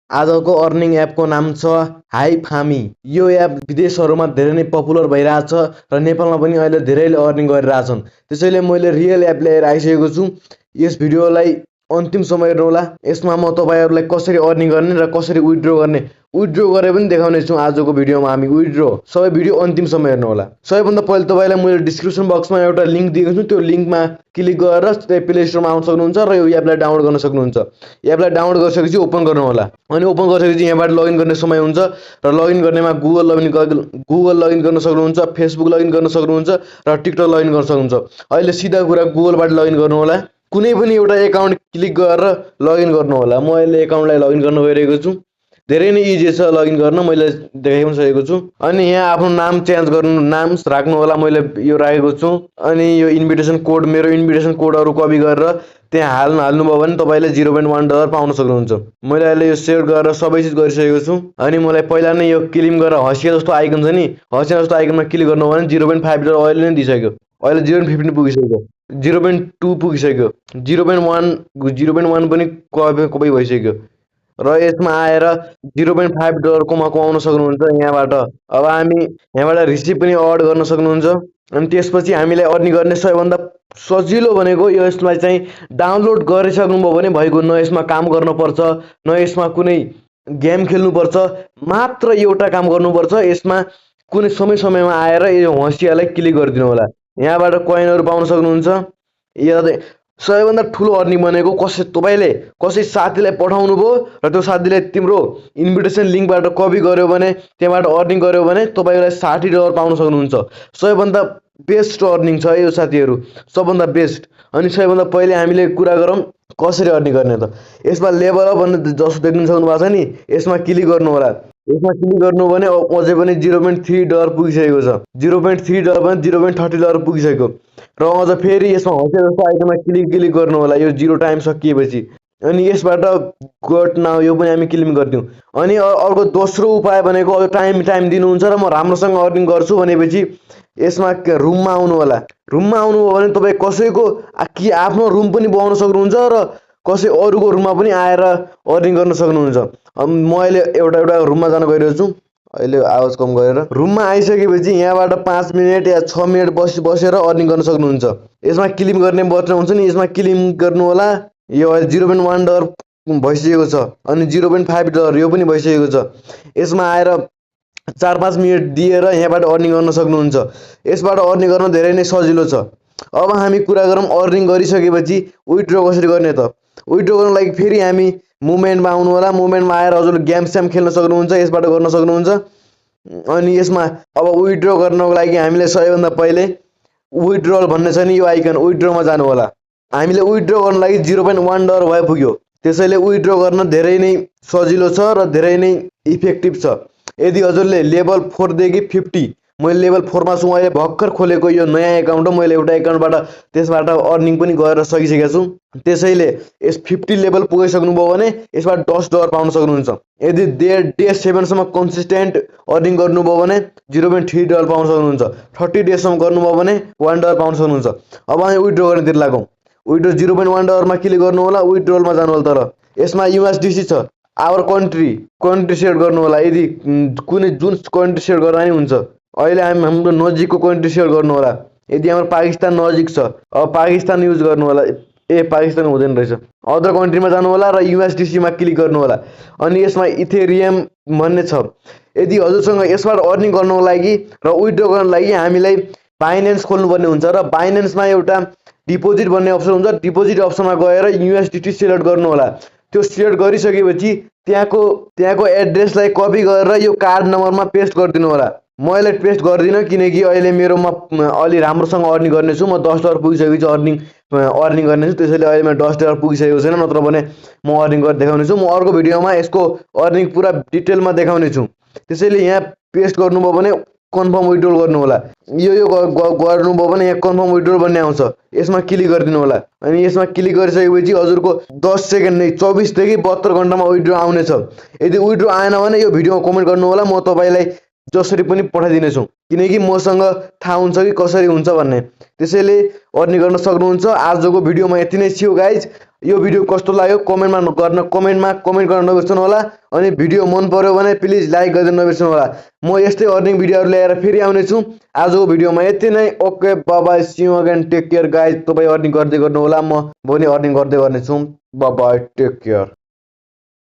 आजको अर्निङ एपको नाम छ हाइफामी। यो एप विदेशहरूमा धेरै नै पपुलर भइरहेछ र नेपालमा पनि अहिले धेरैले अर्निङ गरिरहेछन्। त्यसैले मैले रियल एप ल्याएर आइसकेको छु। यस भिडियोलाई अन्तिमसम्म हेर्नुहोला। यसमा म तपाईँहरूलाई कसरी अर्निङ गर्ने र कसरी विथड्र गर्ने, विथड्र गरेर पनि देखाउने छु। आजको भिडियोमा हामी विथड्र सबै भिडियो अन्तिमसम्म हेर्नुहोला। सबैभन्दा पहिले तपाईँलाई मैले डिस्क्रिप्सन बक्समा एउटा लिङ्क दिएको छु। त्यो लिङ्कमा क्लिक गरेर त्यही प्ले स्टोरमा आउन सक्नुहुन्छ र यो एपलाई डाउनलोड गर्न सक्नुहुन्छ। एपलाई डाउनलोड गरिसकेपछि ओपन गर्नुहोला। अनि ओपन गरिसकेपछि यहाँबाट लगइन गर्ने समय हुन्छ र लगइन गर्नेमा गुगल लगइन गर्न सक्नुहुन्छ, फेसबुक लगइन गर्न सक्नुहुन्छ र टिकटक लगइन गर्न सक्नुहुन्छ। अहिले सिधा कुरा गुगलबाट लगइन गर्नुहोला। कुनै पनि एउटा एकाउन्ट क्लिक गरेर लगइन गर्नुहोला। म अहिले एकाउन्टलाई लगइन गर्न गइरहेको छु। धेरै नै इजी छ लगइन गर्न, मैले देखाइ सकेको छु। अनि यहाँ आफ्नो नाम चेन्ज गर्नु, नाम राख्नु होला। मैले यो राखेको छु। अनि यो इन्भिटेसन कोड, मेरो इन्भिटेसन कोडहरू कपी गरेर त्यहाँ हाल्नुभयो भने तपाईँले $0.1 पाउन सक्नुहुन्छ। मैले अहिले यो सेयर गरेर सबै चिज गरिसकेको छु। अनि मलाई पहिला नै यो क्लिम गरेर हँसिया जस्तो आइकन छ नि, हँसिया जस्तो आइकनमा क्लिक गर्नु भने $0.5 अहिले नै दिइसक्यो। अहिले 0.15 पुगिसक्यो, 0.2 पुगिसक्यो, 0.1 पनि कपी भइसक्यो र यसमा आएर $0.5 कमाउन सक्नुहुन्छ यहाँबाट। अब हामी यहाँबाट रिसिभ पनि अड गर्न सक्नुहुन्छ। अनि त्यसपछि हामीलाई अर्निङ गर्ने सबैभन्दा सजिलो भनेको यसलाई चाहिँ डाउनलोड गरिसक्नुभयो भने भइगयो। न यसमा काम गर्नुपर्छ, न यसमा कुनै गेम खेल्नुपर्छ, मात्र एउटा काम गर्नुपर्छ। यसमा कुनै समयमा आएर यो हँसियालाई क्लिक गरिदिनु होला। यहाँबाट कोइनहरू पाउन सक्नुहुन्छ। यो सबैभन्दा ठुलो अर्निङ भनेको तपाईँले कसै साथीलाई पठाउनु भयो र त्यो साथीले तिम्रो इन्भिटेसन लिङ्कबाट कपी गर्यो भने, त्यहाँबाट अर्निङ गर्यो भने तपाईँलाई $60 पाउन सक्नुहुन्छ। सबैभन्दा बेस्ट अर्निङ छ यो साथीहरू, सबभन्दा बेस्ट। अनि सबैभन्दा पहिले हामीले कुरा गरौँ कसरी अर्निङ गर्ने त। यसमा लेभल अप भन्ने जस्तो देख्न सक्नु भएको छ नि, यसमा क्लिक गर्नु होला। यसमा क्लिक गर्नु भने अझै पनि $0.3 पुगिसकेको छ। $0.3 पनि $0.30 पुगिसक्यो र अझ फेरि यसमा हँसिया जस्तो आइकनमा क्लिक गर्नु होला यो 0 टाइम सकिएपछि। अनि यसबाट गट नाउ यो पनि हामी क्लिक गरिदिउँ। अनि अर्को दोस्रो उपाय भनेको अब टाइम दिनुहुन्छ र म राम्रोसँग अर्निङ गर्छु भनेपछि यसमा रुममा आउनु होला। रुममा आउनुभयो भने तपाईँ कसैको कि आफ्नो रुम पनि बनाउन सक्नुहुन्छ र कसै अरूको रुममा पनि आएर अर्निङ गर्न सक्नुहुन्छ। म अहिले एउटा रुममा जान गइरहेको छु। अहिले आवाज कम गरेर रुममा आइसकेपछि यहाँबाट 5 मिनट या 6 मिनट बसेर अर्निङ गर्न सक्नुहुन्छ। यसमा क्लिक गर्ने बटन हुन्छ नि, यसमा क्लिक गर्नु होला। यो $0.1 भइसकेको छ अनि $0.5 यो पनि भइसकेको छ। यसमा आएर 4-5 मिनट दिएर यहाँबाट अर्निङ गर्न सक्नुहुन्छ। यसबाट अर्निङ गर्न धेरै नै सजिलो छ। अब हामी कुरा गरौँ अर्निङ गरिसकेपछि विथड्र कसरी गर्ने त। विथड्र गर्नको लागि फेरि हामी मुभमेन्टमा आउनु होला। मुभमेन्टमा आएर हजुरले गेम स्याम खेल्न सक्नुहुन्छ, यसबाट गर्न सक्नुहुन्छ। अनि यसमा अब विथड्र गर्नको लागि हामीले सबैभन्दा पहिले विथड्रल भन्ने छ नि यो आइकन, विथड्रमा जानु होला। हामीले विथड्र गर्नको लागि $0.1 भए पुग्यो। त्यसैले विथड्र गर्न धेरै नै सजिलो छ र धेरै नै इफेक्टिभ छ। यदि हजुरले लेभल 4 देखि 50, मैले लेभल 4 मा छु। अहिले भर्खर खोलेको यो नयाँ एकाउन्ट हो। मैले एउटा एकाउन्टबाट त्यसबाट अर्निङ पनि गरेर सकिसकेको छु। त्यसैले यस 50 लेभल पुगिसक्नुभयो भने यसबाट $10 पाउन सक्नुहुन्छ। यदि डे 7 सम्म कन्सिस्टेन्ट अर्निङ गर्नुभयो भने $0.3 पाउन सक्नुहुन्छ। 30 डेजसम्म गर्नुभयो भने $1 पाउन सक्नुहुन्छ। अब हामी विथड्र गर्नेतिर लागौँ। विथड्र $0.1 मा क्लिक गर्नु होला। विथड्रलमा जानु होला। तर यसमा USDC छ। आवर कन्ट्री सेट गर्नु होला। यदि कुनै जुन कन्ट्री सेट गर्दा नि हुन्छ। अहिले हाम्रो नजिकको कन्ट्री सेट गर्नु होला। यदि हाम्रो पाकिस्तान नजिक छ, अब पाकिस्तान युज गर्नु होला। पाकिस्तान हुँदैन रहेछ। अदर कन्ट्रीमा जानु होला र USDC मा क्लिक गर्नु होला। अनि यसमा इथेरियम भन्ने छ। यदि हजुरसँग यसबाट अर्निङ गर्नको लागि र विथड्र गर्नको लागि हामीलाई बाइनेन्स खोल्नुपर्ने हुन्छ र बाइनेन्समा एउटा डिपोजिट भन्ने अप्सन हुन्छ। डिपोजिट अप्सनमा गएर USDT सिलेक्ट गर्नु होला। त्यो सिलेक्ट गरिसकेपछि त्यहाँको एड्रेसलाई कपी गरेर यो कार्ड नम्बरमा पेस्ट गरिदिनु होला। म अहिले पेस्ट गर्दिनँ किनकि अहिले मेरोमा अलि राम्रोसँग अर्निङ गर्नेछु। म $10 पुगिसकेपछि अर्निङ गर्नेछु। त्यसैले अहिले म $10 पुगिसकेको छैन, नत्र भने म अर्निङ गरेर देखाउने छु। म अर्को भिडियोमा यसको अर्निङ पुरा डिटेलमा देखाउने छु। त्यसैले यहाँ पेस्ट गर्नुभयो भने कन्फर्म विथड्रल गर्नु होला। यो गर्नुभयो भने यहाँ कन्फर्म विथड्रल भन्ने आउँछ। यसमा क्लिक गरिदिनु होला। अनि यसमा क्लिक गरिसकेपछि हजुरको 10 सेकेन्ड नै 24 देखि 72 घण्टामा विथड्र आउनेछ। यदि विथड्र आएन भने यो भिडियोमा कमेन्ट गर्नु होला। म तपाईँलाई जसरी पनि पठाइदिनेछु किनकि मसँग थाहा हुन्छ कि कसरी हुन्छ भन्ने। त्यसैले अर्निङ गर्न सक्नुहुन्छ। आजको भिडियोमा यति नै थियो गाइज। यो भिडियो कस्तो लाग्यो कमेन्ट गर्न नबिर्सनु होला अनि भिडियो मन पर्यो भने प्लिज लाइक गर्न नबिर्सनु होला। म यस्तै अर्निङ भिडियोहरु ल्याएर फेरि आउने छु। आजको भिडियोमा यति नै। Okay bye bye, see you again, take care guys. तपाई अर्निङ गर्दै गर्नु होला, म पनि अर्निङ गर्दै गर्नेछु। Bye bye, take care.